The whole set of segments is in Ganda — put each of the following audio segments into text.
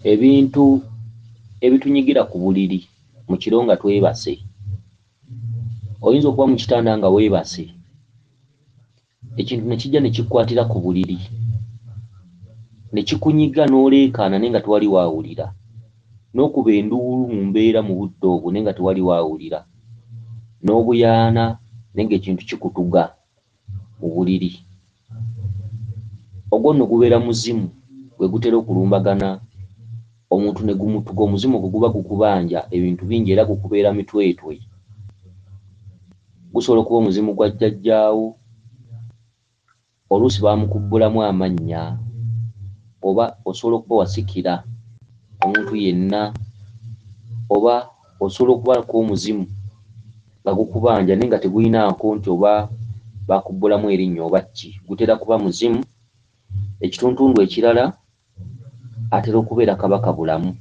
Ebintu ebitunyigira ku buliri mu kiro nga twebase. Oyinza okuba mu kitanda nga weebase, ekintu ne kijja ne kikukwatira ku buliri ne kikunyiga n'oleekaana naye nga tewali waawulira, n'okuba enduulu mu mbeera mu budde obwo naye nga tewali waawulira, n'obuyaana naye ng'ekintu kikutuga mu buliri. Ogwo nno gubeera muzimu gwe gutera okulumbagana omuntu ne gumutuga. Omuzimu ogwo guba gukubanja ebintu bingi era gukubeera mitwetwe. Gusobola okuba omuzimu gwa jjajjaawo, oluusi baamukubbulamu amannya, oba osobola okuba wasikira omuntu yenna, oba osobola okubaako omuzimu nga gukubanja naye nga tegulinaako nti oba baakubbulamu erinnya oba ki. Gutera kuba muzimu. Ekituntundu ekirala atera okubeera Kabaka Bulamu,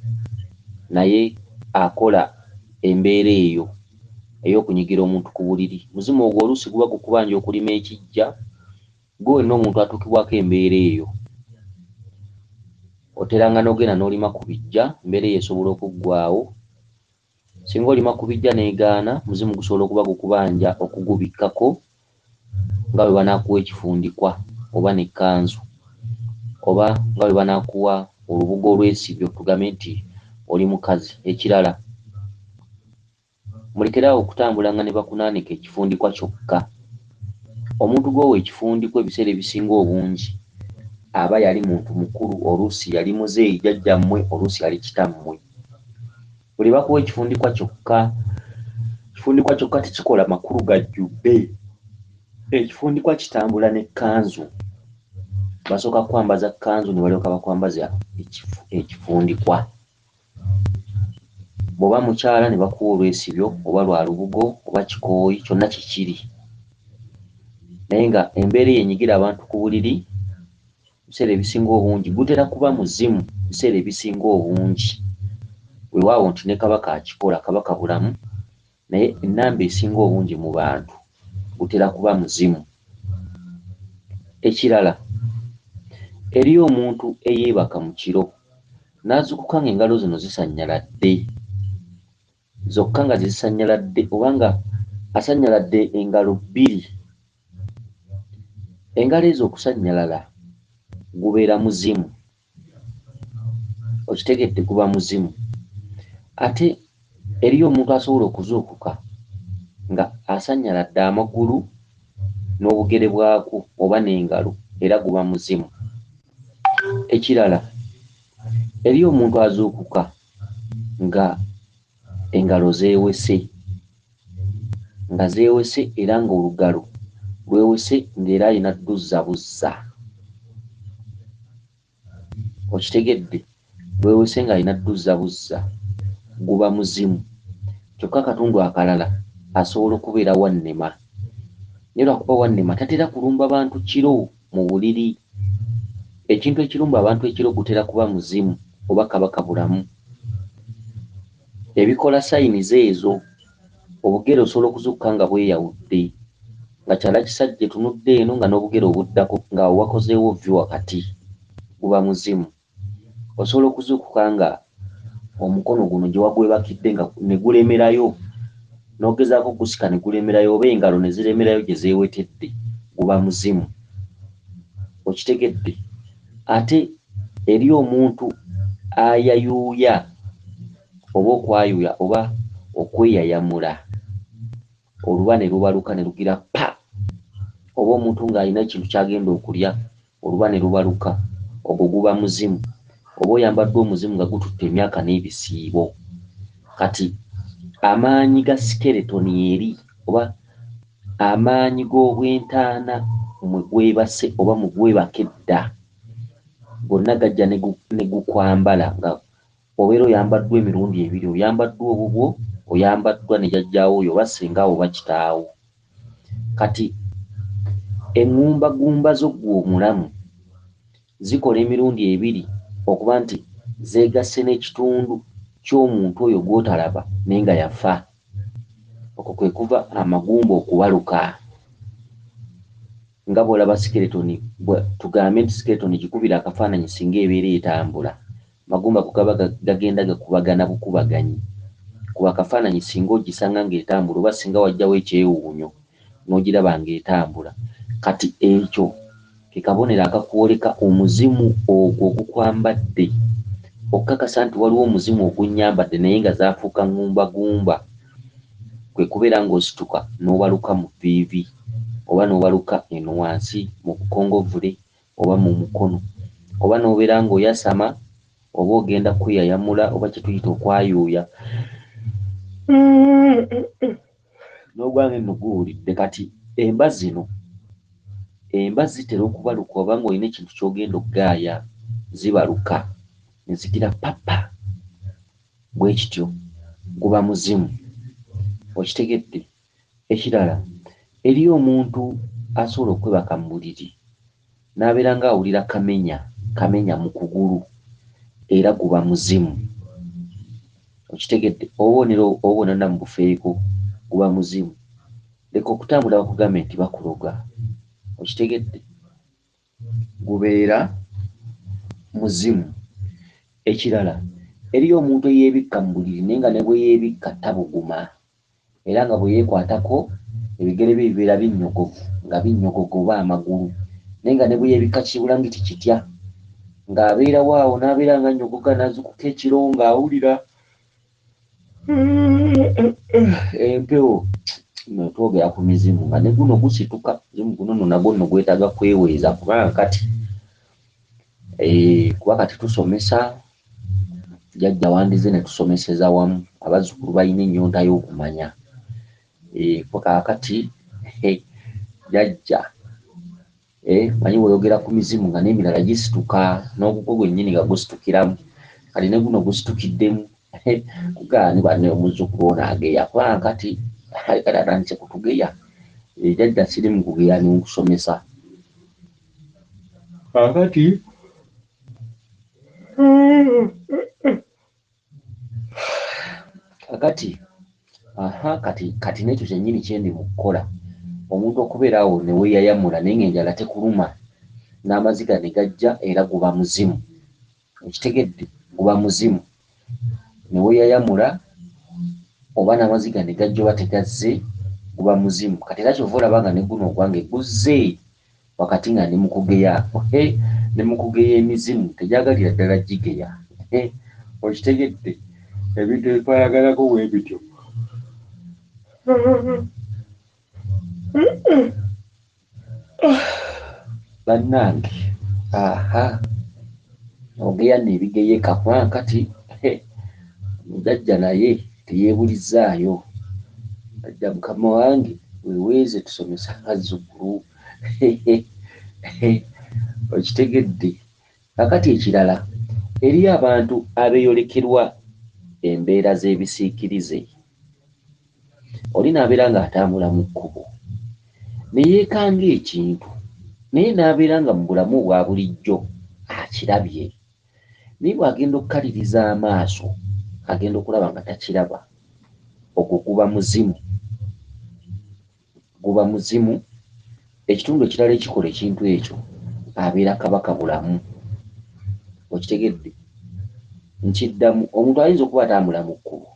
naye akola embeera eyo ey'okunyigira omuntu ku buliri. Muzimu ogwo oluusi guba gukubanja okulima ekiggya, ggwe wenna omuntu atuukibwako embeera eyo oteranga n'ogenda n'olima ku biggya, embeera eyo esobola okuggwaawo. Singa olima ku biggya n'egaana, muzimu gusobola okuba gukubanja okugubikkako nga bwe banaakuwa ekifundikwa oba n'ekkanzu, oba nga bwe banaakuwa olubugo olwesibye tugambe nti oli mukazi. Ekirala, mulekere awo okutambulanga ne bakunaanika ekifundikwa kyokka. Omuntu gw'owa ekifundikwa ebiseera ebisinga obungi aba yali muntu mukulu, oluusi yali muzeeyi jjajjammwe, oluusi yali kitammwe. Buli bakuwa ekifundikwa kyokka, ekifundikwa kyokka tekikola makulu gajjudde. Ekifundikwa kitambula n'ekkanzu. Basooka kukwambaza kkanzu ne balyoka bakwambaza ekifundikwa. Bw'oba mukyala ne bakuwa olwesibyo oba lwa lubugo oba kikooyi kyonna kikiri. Naye nga embeera eyo enyigira abantu ku buliri ebiseera ebisinga obungi gutera kuba muzimu ebiseera ebisinga obungi. Weewaawo nti ne Kabaka akikola, Kabaka Bulamu, naye ennamba esinga obungi mu bantu gutera kuba muzimu. Ekirala, eriyo omuntu eyeebaka mu kiro n'azuukuka ng'engalo zino zisannyaladde zokka nga ze zisannyaladde oba nga asannyaladde engalo bbiri. Engalo ezo okusannyalala gubeera muzimu. Okitegedde guba muzimu. Ate eriyo omuntu asobola okuzuukuka nga asannyaladde amagulu n'obugere bwakwo oba n'engalo era guba muzimu. Ekirala, eriyo omuntu azuukuka nga engalo zeewese, nga zeewese era ng'olugalo lwewese ng'era alina dduzza buzza. Okitegedde? Lwewese ng'alina dduzza buzza, guba muzimu. Kyokka akatundu akalala asobola okubeera wannema. Naye lwakuba wannema tatera kulumba bantu kiro mu buliri. Ekintu ekirumba abantu ekiro gutera kuba muzimu oba Kabaka Bulamu. Ebikola sayini z'ezo, obugere osobola okuzuukuka nga bweyawudde, nga kyala kisajja etunudde eno nga n'obugere obuddako nga wakozeewo vvi wakati, guba muzimu. Osobola okuzuukuka nga omukono guno gye wagwebakidde nga ne gulemerayo, n'ogezaako okugusika ne gulemerayo oba engalo ne ziremerayo gye zeewetedde, guba muzimu. Okitegedde? Ate eri omuntu ayayuuya oba okwayuya oba okweyayamula oluba ne lubaluka ne lugira pa, oba omuntu ng'alina ekintu ky'agenda okulya oluba ne lubaluka, ogwo guba muzimu. Oba oyambaddwa omuzimu nga gututte emyaka n'ebisiibo. Kati amaanyi ga sikeretoni eri oba amaanyi g'obwentaana mwe gwebase oba mwe gwebaka edda gonna gajja ne gukwambala nga obeera oyambaddwa emirundi ebiri, oyambaddwa obubwo, oyambaddwa ne jjajjaawo oyo oba ssengaawo oba kitaawo. Kati eŋŋumbagumba zo ggwe omulamu zikola emirundi ebiri okuba nti zeegasse n'ekitundu ky'omuntu oyo gw'otalaba naye nga yafa. Okwo kwe kuva amagumba okubaluka. Nga bw'olaba sikeretoni, tugambe nti sikeretoni gikubire akafaananyi singa ebeera etambula. Amagumba go gaba gagenda gakubagana bukubaganyi. Kuba akafaananyi singa ogisanga ng'etambula oba singa wajjawo ekyewuunyo n'ogiraba ng'etambula. Kati ekyo ke kabonero akakwoleka omuzimu ogwo ogukwambadde, okukakasa nti waliwo omuzimu ogunnyambadde naye nga zaafuuka ŋŋumbagumba. Kwe kubeera ng'osituka n'obaluka mu vviivi oba n'obaluka eno wansi mu bukongovvule oba mu mukono, oba n'obeera ng'oyasama oba ogenda kweyayamula oba kye tuyita okwayuuya. N'ogwange nno guwulidde. Kati emba zino, emba zitera okubaluka oba ng'olina ekintu ky'ogenda okugaaya, zibaluka ne zigira papa. Bwe kityo guba muzimu. Okitegedde? Ekirala, eriyo omuntu asobola okwebaka mu buliri n'abeera ng'awulira kamenya kamenya mu kugulu, era guba muzimu. Okitegedde? Obubonero obwo bwonna mubufeeko, guba muzimu. Leka okutambula bakugambe nti bakuloga. Okitegedde? Gubeera muzimu. Ekirala, eriyo omuntu eyeebikka mu buliri naye nga ne bwe yeebikka tabuguma, era nga bwe yeekwatako ebigere bye bibeera binnyogovu nga binnyogoga oba amagulu, naye nga ne bwe yeebikka kibulangiti kitya, ng'abeerawo awo n'abeera nga annyogoga n'azuukuka ekiro ng'awulira empewo. No twogera ku mizimu nga ne guno gusituka, muzimu guno nno nagwo nno gwetaaga kweweeza kubanga kati kuba kati tusomesa, jjajja wandize ne tusomeseza wamu, abazzukulu balina ennyonta y'okumanya. Kuba kaakati jjajja manyi bw'oyogera ku mizimu nga n'emirala gisituka, n'ogugwo gwennyini nga gusitukiramu, kati ne guno gusitukiddemu. Kugaani banne omuzzukulu ono ageya, kubanga kati kati atandise kutugeya. Jjajja siri mu kugeya ndi mu kusomesa. Kaakati kakati aha kati kati n'ekyo kyennyini kye ndi mu kukola, omuntu okubeera awo ne weeyayamula naye ng'enjala tekuluma n'amaziga ne gajja era guba muzimu. Okitegedde? Guba muzimu. Ne weeyayamula oba n'amaziga ne gajja oba tegazze, guba muzimu. Kati era ky'ova olaba nga ne guno ogwange guzze wakati nga ndi mu kugeya, ndi mu kugeya emizimu tegyagalira ddala gigeya. Okitegedde? Ebintu ebifaanaganako bwe bityo. Bannange, aha, ogeya nno ebigeyeka kubanga kati jjajja naye teyeebulizzaayo. Jjajja mukama wange weeweeze tusomese abazzukulu. Okitegedde? Kaakati ekirala, eriyo abantu abeeyolekerwa embeera z'ebisiikirize. Oli n'abeera ng'atambula mu kkubo ne yeekanga ekintu naye n'abeera nga mu bulamu obwa bulijjo akirabye, naye bw'agenda okukaliriza amaaso agenda okulaba nga takiraba. Ogwo guba muzimu, guba muzimu. Ekitundu ekirala ekikola ekintu ekyo abeera Kabaka Bulamu. Okitegedde? Nkiddamu, omuntu ayinza okuba atambula mu kkubo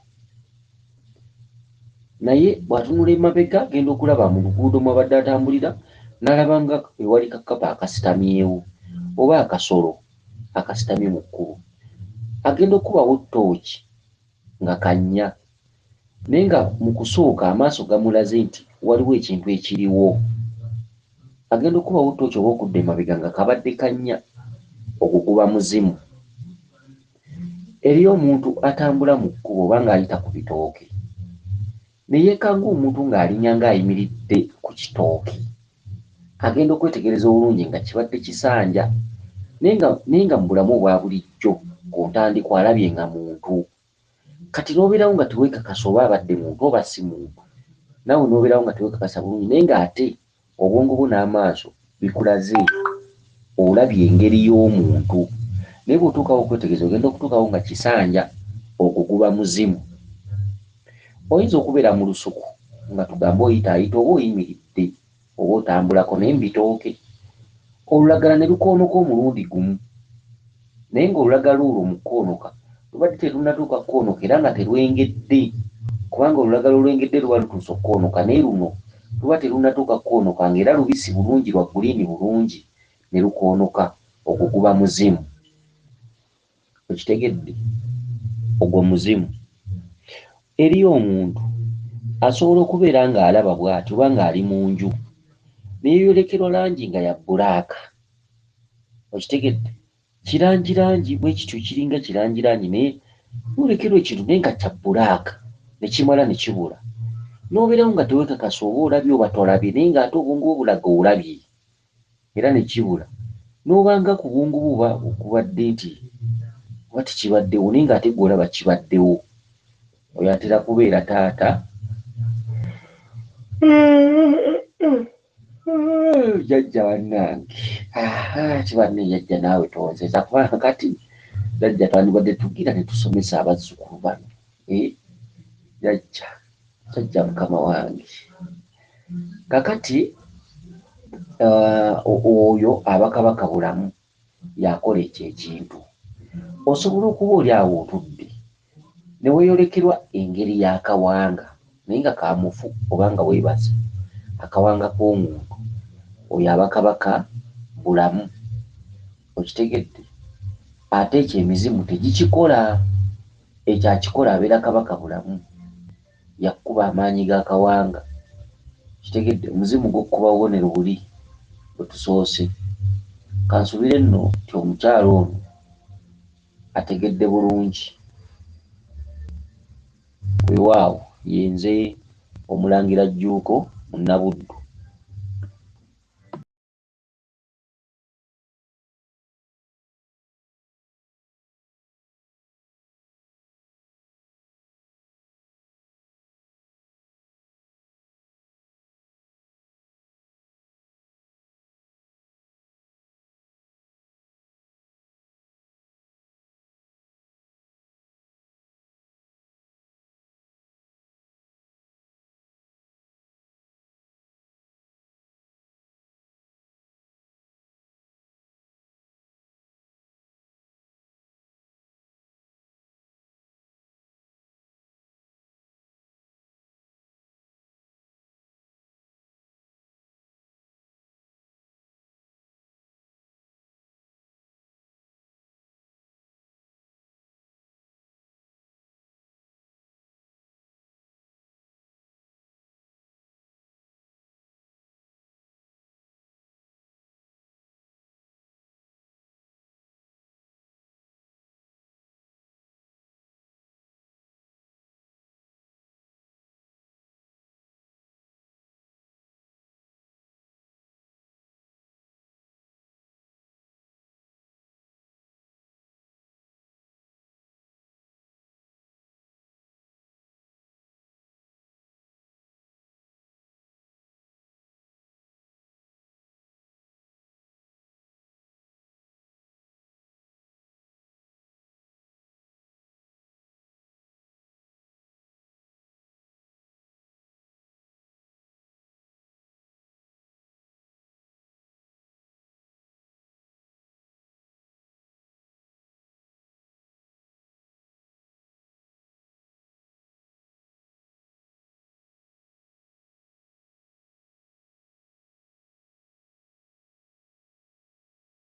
naye bw'atunula emabega agenda okulaba mu luguudo mw'abadde atambulira n'alaba nga ewali kakkapa akasitamyewo oba akasolo akasitamye mu kkubo. Agenda okukubawo ttooci nga kannya naye nga mu kusooka amaaso gamulaze nti waliwo ekintu ekiriwo. Agenda okukubawo ttooci oba okudda emabega nga kabadde kannya, ogwo guba muzimu. Eriyo omuntu atambula mu kkubo oba ng'ayita ku bitooke ne yeekanga omuntu ng'alinnya ng'ayimiridde ku kitooke. Agenda okwetegereza obulungi nga kibadde kisanja naye nga naye nga mu bulamu obwa bulijjo ku ntandikwa alabye nga muntu. Kati n'obeerawo nga teweekakasa oba abadde muntu oba si muntu. Naawe n'obeerawo nga teweekakasa bulungi naye ng'ate obwongo bwo n'amaaso bikulaze olabye engeri y'omuntu. Naye bw'otuukawo okwetegereza ogenda okutuukawo nga kisanja, ogwo guba muzimu. Oyinza okubeera mu lusuku nga tugambe oyitaayita oba oyimiridde oba otambulako naye mu bitooke, olulagala ne lukoonoka omulundi gumu. Naye ng'olulagala olwo mu kukoonoka lubadde terunnatuuka kukoonoka era nga terwengedde, kubanga olulagala olwengedde luba lutuuse okukoonoka, naye luno luba terunnatuuka kukoonoka ng'era lubisi bulungi lwa guliini bulungi ne lukoonoka. Ogwo guba muzimu. Okitegedde? Ogwo muzimu. Eriyo omuntu asobola okubeera ng'alaba bw'ati oba ng'ali mu nju ne yeeyolekerwa langi nga ya bbulaaka. Okitegedde? Kirangirangi bwe kityo kiringa kirangirangi naye n'olekerwa ekintu naye nga kya bbulaaka ne kimala ne kibula. N'obeerawo nga teweekakasa oba olabye oba tolabye naye ng'ate obwongo bwo bulaga olabye era ne kibula. N'oba nga ku bwongo bwo oba okubadde nti oba tekibaddewo naye ng'ate ggwe olaba kibaddewo. Oyo atera kubeera taata jjajja bannange. Kibanne jjajja naawe tonzeza kubanga kati jjajja twandibadde tugira ne tusomesa abazzukulu bano. Jjajja, jjajja mukama wange. Kakati oyo aba Kabaka Bulamu y'akola ekyo ekintu. Osobola okuba oli awo otudde ne weeyolekerwa engeri y'akawanga naye nga ka mufu oba nga weebase, akawanga k'omuntu oyo aba Kabaka Bulamu. Okitegedde? Ate ekyo emizimu tegikikola. Ekyo akikola abeera Kabaka Bulamu. Yakuba amaanyi g'akawanga. Okitegedde? Omuzimu gukuba bubonero buli bwe tusoose. Kansuubire nno nti omukyala ono ategedde bulungi. Weewaawo ye nze Omulangira Jjuuko Munnabuddu.